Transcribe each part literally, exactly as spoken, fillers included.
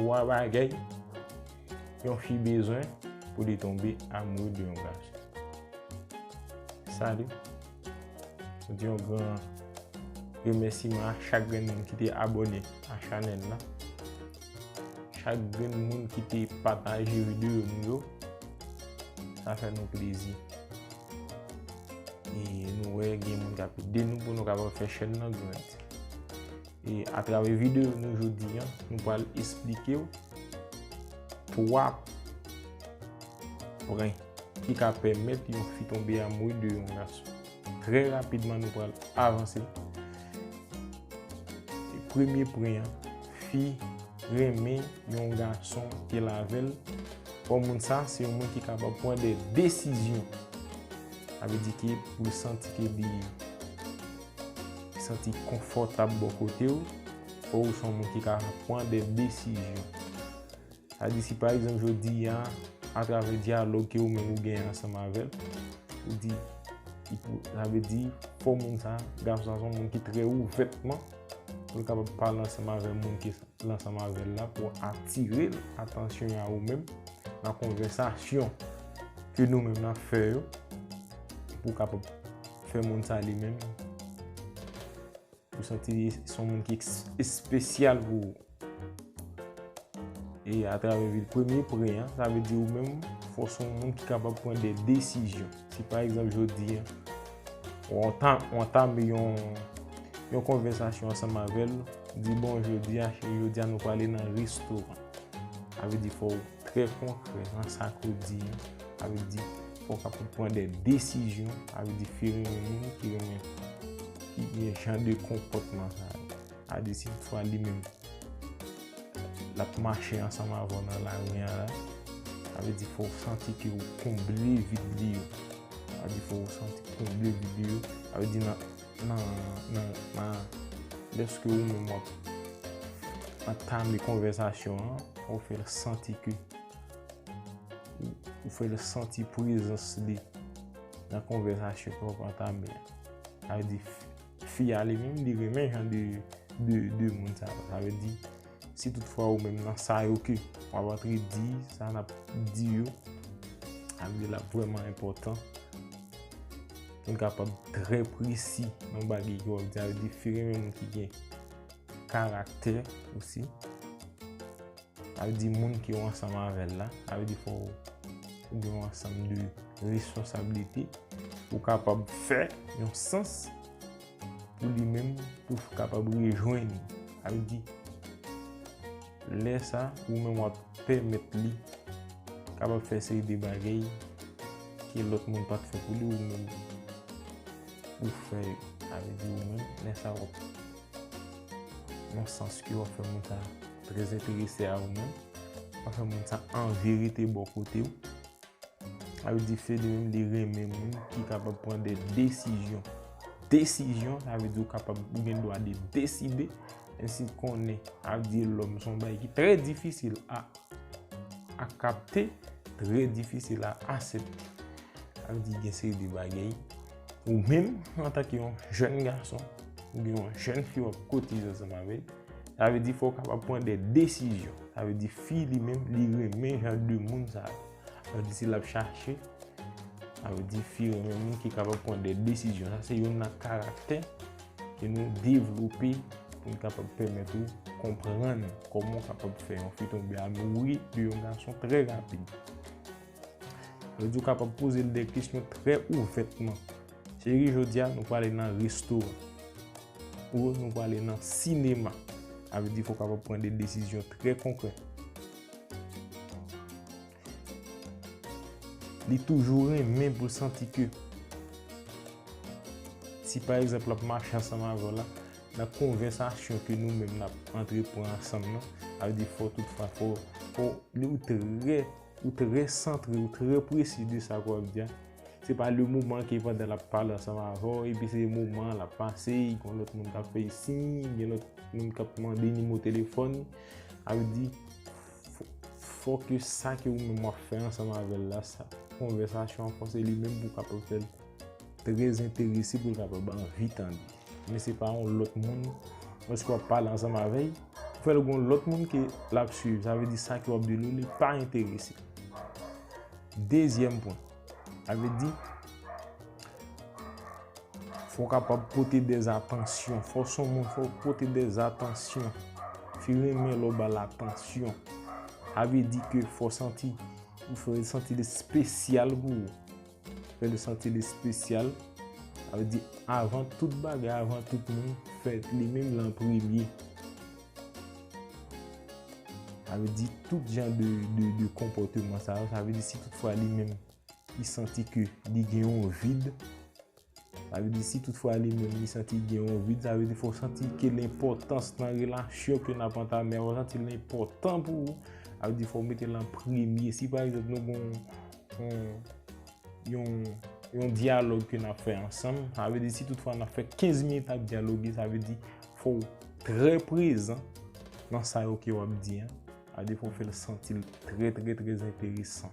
Twa bagay yon fi bezwen pou li tonbe amoure de yon gason. Salut. Mwen di yon gran remèsiman a chak grenn moun ki te abòne a chanèl la. Chak grenn moun ki te pataje videyo nou yo. Sa fè nou plezi. E nou wè gen moun k ap ede nou pou nou kapab fè chèn nan grandi. E atravè videyo nou jodi a, nou pral esplike w twa pwen ki ka pèmèt yon fi tonbe amoure de yon gason. Trè rapidman, nou pral avanse. E premye pwen an, fi renmen yon gason ke l avè l. Fò moun sa, se yon moun ki kapab pran de desizyon. Sa vle di ke pou l santi ke li santi konfòtab bò kote w, fò w se yon moun ki ka pran de desizyon. Sa di si pa egzanp jodi a, atravè dyalòg ke ou menm ou genyen ansanm avè l, ou di, li pou, sa vle di, fò moun sa, gason sa se yon moun ki trè ouvètman, pou l kapab pale ansanm avè moun ki l ansanm avè l la, pou atire l, atansyon a ou menm, nan konvèsasyon ke nou menm n ap fè yo, pou w kapab fè moun sa li menm, pou santi li se yon moun ki eks-, espesyal pou ou. E atravè vil premye pwen an, sa vle di ou menm, fò se yon moun ki kapab pran de desizyon. Si pa egzanp jodi a, ou anta-, ou antame yon, yon konvèsasyon ansanm avè l, di bon jodi a, cheri, jodi a nou prale nan restoran. Sa vle di fò w trè konkrè nan sa ke w di an. Sa vle di fò w kapab pran de desizyon. Sa vle di fi renmen moun ki renmen, ki gen jan de konpòtman sa yo. Sa vle di si toutfwa li menm l ap mache ansanm avè w nan lari a la, sa vle di fò w santi ke w konble vid li yo. Sa vle di fò w santi konble vid li yo. Sa vle di nan, nan, nan, nan, lèske ou menm w ap antame konvèsasyon an, fò w fè l santi ke ou, ou fè l santi prezans li nan konvèsasyon ke w ap antame an. Sa vle di fi a li menm, li renmen jan de, de, de moun sa yo. Sa vle di, si toutfwa ou menm nan sa yo ke w ap antre di, sa n ap di yo, sa vle di l ap vrèman enpòtan pou n kapab trè presi nan bagay ke w ap di. Sa vle di fi renmen moun ki gen karaktè osi. Sa vle di moun ke w ansanm avè l la, sa vle di fò w gen yon ansanm de responsablite pou w kapab fè yon sans pou li menm, pou w kapab rejwenn li. Sa vle di, lè sa, ou menm w ap pèmèt li kapab fè seri de bagay ke lòt moun pa t fè pou li, ou menm ou fè yo. Sa vle di ou menm, lè sa w ap nan sans ke w ap fè moun sa trè enterese a ou menm. W ap fè moun sa anvi rete bò kote w. Sa vle di fi li menm li renmen moun ki kapab pran de desizyon. Desizyon, sa vle di ou kapab, ou gen dwa de deside, menm si konnen, sa vle di lòm se yon bagay ki trè difisil a, a kapte, trè difisil a aksepte. Sa vle di gen seri de bagay. Ou menm, antanke yon jèn gason, oubyen yon jèn fi w ap kotize ansanm avè l, sa vle di fò w kapab pran de desizyon. Sa vle di fi li menm, li renmen jan de moun sa yo. Sa vle di si l ap chache, sa vle di fi renmen moun ki kapab pran de desizyon. Sa se youn nan karaktè ke nou devlope pou n kapab pèmèt ou konprann kòman w kapab fè yon fi tonbe amoure de yon gason trè rapid. Sa vle di w kapab poze l de kesyon trè ouvètman. Cheri, jodi a, nou prale nan restoran. Ou nou prale nan sinema. Sa vle di fò w kapab pran de desizyon trè konkrè. Li toujou renmen pou l santi ke si pa egzanp l ap mache ansanm avè w la, nan konvèsasyon ke nou menm n ap antreprann ansanm nan, sa vle di fò toutfwa fò, fò ou trè, ou trè santre, ou trè presi de sa ke w ap di a. Se pa le moman ke pandan l ap pale ansanm avè w, epi se moman an l ap pase, gen lòt moun k ap fè siy, gen lòt moun k ap mande nimewo telefòn. Sa vle di, fò, fò ke sa ke ou menm w ap fè ansanm avè l la, sa, konvèsasyon an, fò se li menm pou w kapab fè l trè enterese, pou l kapab anvi tande. Men se pa yon lòt moun, lòske w ap pale ansanm avè l, fè l gon lòt moun ke l ap swiv. Sa vle di sa ke w ap di li, li pa enterese. Dezyèm pwen. Sa vle di, fò w kapab pote dèzatansyon. Fò w se yon moun, fò w pote dèzatansyon. Fi renmen lè w ba l atansyon. Sa vle di ke fò w santi, ou fè l santi l espesyal pou ou. Fè l santi l espesyal. Sa vle di, avan tout bagay, avan tout moun, fè li menm l an premye. Sa vle di, tout jan de, de, de konpòteman sa yo, sa vle di, si toutfwa li menm, li santi ke li gen yon vid, sa vle di, si toutfwa li menm, li santi li gen yon vid, sa vle di, fò w santi ke l enpòtans nan relasyon ke n ap antame a, fò w santi l enpòtan pou ou, sa vle di, fò w mete l an premye. Si, pa egzanp, nou gen yon, yon, yon dyalòg ke n ap fè ansanm, sa vle di, si toutfwa n ap fè kenz minit ap dyaloge, sa vle di, fò w trè prezan nan sa yo ke w ap di an. Sa vle di, fò w fè l santi l trè, trè, trè enteresan.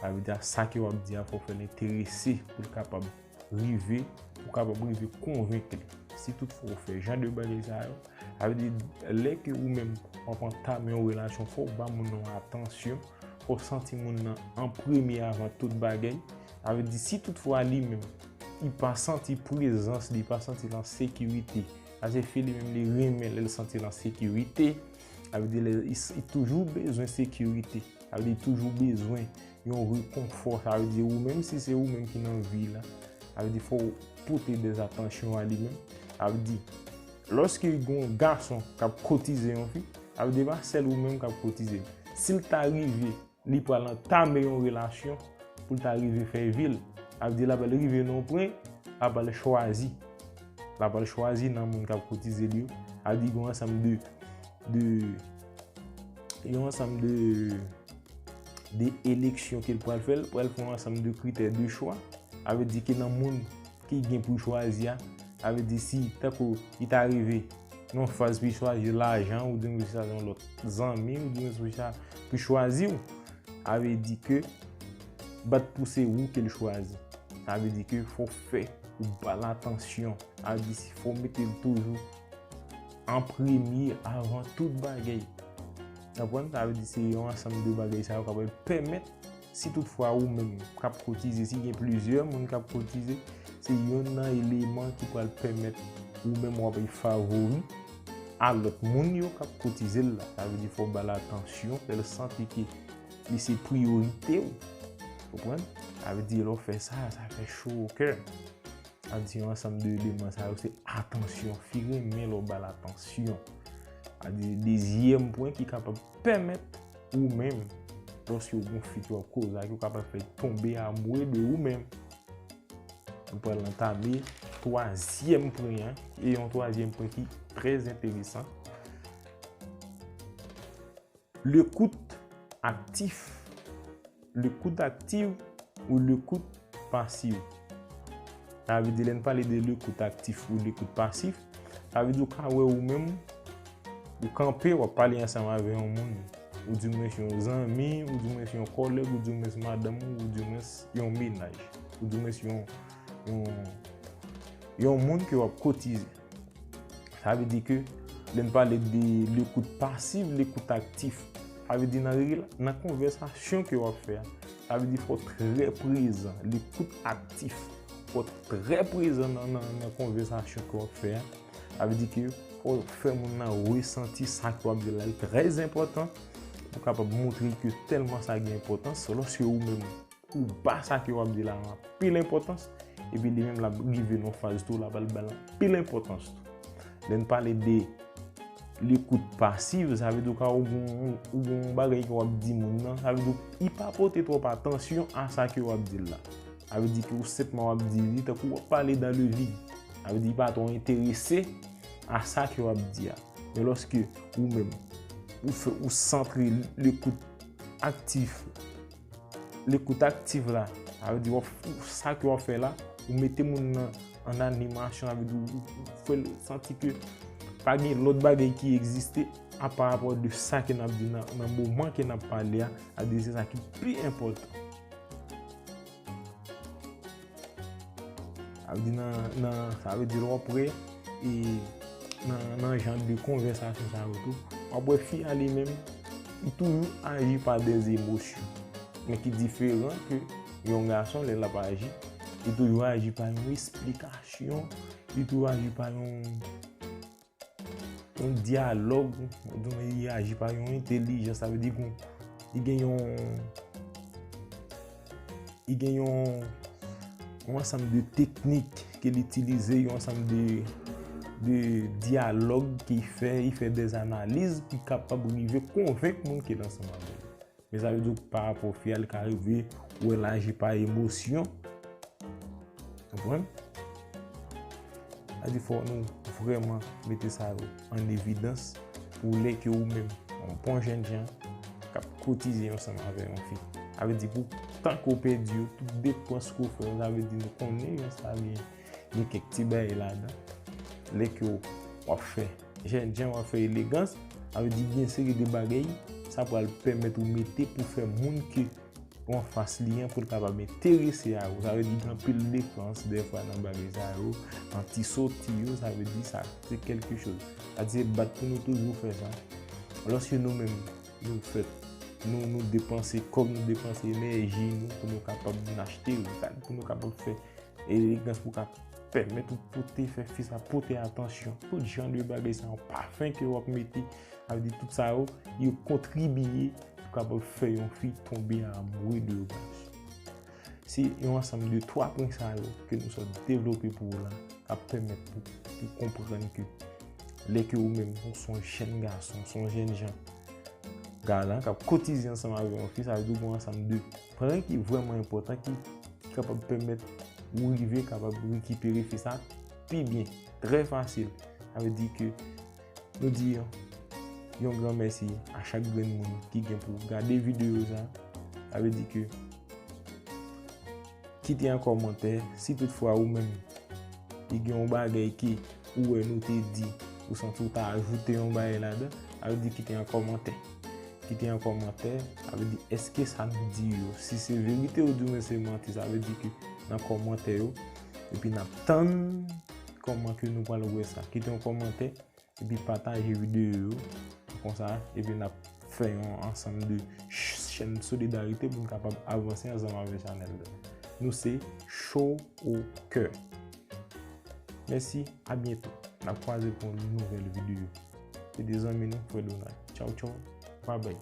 Sa vle di, a sa ke w ap di a, fò w fè l enterese pou l kapab rive, pou w kapab rive konvenk li. Si toutfwa w fè jan de bagay sa yo, sa vle di, lè ke ou menm w ap antame yon relasyon, fò w ba moun nan yon atansyon, fò w santi moun nan an premye avan tout bagay. Sa vle di, si toutfwa li menm, li pa santi prezans li, li pa santi l an sekirite, sa se fi li menm, li renmen lè l santi l an sekirite. Sa vle di, lè, li, li toujou bezwen sekirite. Sa vle di, toujou bezwen yon rekonfò. Sa vle di, ou menm, si se ou menm ki nan vi la, sa vle di, fò w pote dèzatansyon a li menm. Sa vle di, lòske gon gason k ap koutize yon fi, sa vle di, pa sèl ou menm k ap koutize l. Si l ta rive, li pral antame yon relasyon pou l ta rive fè vi l, sa vle di, l ap rive nan yon pwen, l ap chwazi. L ap chwazi nan moun k ap koutize li yo. Sa vle di, gon ansanm de, de, yon ansanm de, de eleksyon ke l pral fè, l pral fè yon ansanm de kritè de chwa. Sa vle di ke nan moun ki gen pou l chwazi a, sa vle di, si tankou li ta rive nan faz pou l chwazi lajan, oubyen pou l chwazi yon lòt zanmi, oubyen pou l chwa-, pou l chwazi w, sa vle di ke bat pou se ou ke l chwazi. Sa vle di ke fò w fè ou ba l atansyon. Sa vle di, si fò w mete l toujou an premye avan tout bagay. Konprann? Sa vle di, se yon ansanm de bagay sa yo k ap pèmèt, si toutfwa ou menm k ap koutize, si gen plizyè moun k ap koutize, se yonn nan eleman ki pral pèmèt ou menm w ap favori a lòt moun yo k ap koutize l la. Sa vle di, fò w ba l atansyon, fè l santi ke li se priyorite w. Konprann? Sa vle di, lè w fè sa, sa fè cho o kè. Sa vle di, yon ansanm de eleman sa yo, se atansyon. Fi renmen lè w ba l atansyon. Sa vle di, dezyèm pwen ki kapab pèmèt ou menm, lòske w gon fi ke w ap koze ak, ou kapab fè l tonbe amoure de ou menm. Nou pral antame twazyèm pwen an, e yon twazyèm pwen ki trè enteresan. Lekout aktif. Lekout aktif ou lekout pasif. Sa vle di, lè n pale de lekout aktif ou lekout pasif, sa vle di ou ka wè ou menm, ou kanpe, w ap pale ansanm avè yon moun, ou di mwens yon zanmi, ou di mwens yon kòlèg, ou di mwens madanm ou, ou di mwens yon mennaj, ou di mwens yon, yon, yon moun ke w ap kotize. Sa vle di ke lè n pale de lekout pasif, lekout aktif, sa vle di nan rela-, nan konvèsasyon ke w ap fè a, sa vle di fò w trè prezan, lekout aktif, fò w trè prezan nan, nan, nan konvèsasyon ke w ap fè a. Sa vle di ke fò w fè moun nan resanti sa ke w ap di la, li trè enpòtan pou w kapab montre ke tèlman sa gen enpòtans, lòske ou menm ou ba sa ke w ap di la anpil enpòtans, epi li menm l ap rive nan faz tou, l ap al ba l anpil enpòtans tou. Lè n pale de lekout pasiv, sa vle di ou ka, ou gon, ou gon bagay ke w ap di moun nan, sa vle di ou, li pa pote twòp atansyon a sa ke w ap di l la. Sa vle di ke ou senpman w ap di li tankou w ap pale dans le vide. Sa vle di li pa twò enterese a sa ke w ap di a. Men lòske ou menm, ou fè, ou santre lekout aktif, lekout aktif la, sa vle di w ap, sa ke w ap fè la, ou mete moun nan an animasyon, sa vle di w, ou fè l santi ke pa gen lòt bagay ki egziste a pa rapò de sa ke n ap di nan, nan moman ke n ap pale a, sa vle di se sa ki pi enpòtan. Sa vle di nan, nan, sa vle di lè w ap wè, e nan, nan jan de konvèsasyon sa yo tou, w ap wè fi a li menm, li toujou aji pa dèz emosyon. Men ki diferan ke yon gason, lè l ap aji, li toujou aji pa yon esplikasyon, li toujou aji pa yon, yon dyalòg, li aji pa yon entèlijans, sa vle di gon, li gen yon, li gen yon, yon ansanm de teknik ke li itilize, yon ansanm de, de dyalòg ke li fè, li fè dè analiz pou li kapab rive konvenk moun ke l ansanm avè l. Men sa vle di pa rapò fi a, li ka rive wè l aji pa emosyon. Konprann? Sa di fò nou vrèman mete sa yo an evidans pou lè ke ou menm, yon bon jènjan k ap kotize ansanm avè yon fi. Sa vle di pou tan ke w pèdi yo, tout depans ke w fè yo, sa vle di nou konnen jan sa gen, gen kèk ti bagay ladan. Lè ke w ap fè jènjan, w ap fè elegans, sa vle di gen seri de bagay sa pral pèmèt ou mete pou fè moun ke ou anfas li an pou l kapab enterese a ou. Sa vle di gen anpil defans dèfwa nan bagay sa yo, nan ti soti yo, sa vle di sa se kèlke choz. Sa di se bat pou nou toujou fè sa. Lòske nou menm nou fèt, nou, nou depanse kòb, nou depanse enèji nou pou nou kapab vin achte rad, pou nou kapab fè elegans pou ka pèmèt ou pote, fè fi sa pote atansyon, tout jan de bagay sa yo, pafen ke w ap mete, sa vle di tout sa yo, yo kontribye pou kapab fè yon fi tonbe amoure de ou. Se yon ansanm de twa pwen sa yo ke nou sot devlope pou ou la, k ap pèmèt pou, pou konprann ke lè ke ou menm, ou se yon jèn gason, se yon jènjan galan k ap kotize ansanm avè yon fi, sa vle di ou gen yon ansanm de pwen ki vrèman enpòtan ki, ki kapab pèmèt ou rive kapab rekipere fi sa pi byen, trè fasil. Sa vle di ke nou di yon gran mèsi a chak grenn moun ki gen pou gade videyo sa. Sa vle di ke kite yon kòmantè si toutfwa ou menm li gen yon bagay ke ou wè nou te di, ou santi ou ta ajoute yon bagay ladan, sa vle di kite yon kòmantè. Kite yon kòmantè, sa vle di èske sa nou di yo, si se verite ou di men se manti, sa vle di ke nan kòmantè yo, epi n ap tann kòman ke nou pral wè sa. Kite yon kòmantè, epi pataje videyo yo konsa, epi n ap fè yon ansanm de ch-, chèn solidarite pou n kapab avanse ansanm avè chanèl la. Nou se Cho au Cœur. Mèsi, a byento. N ap kwaze pou yon nouvèl videyo. Se te zanmi nou, Frè Donald. Tchaw, tchaw. Babay.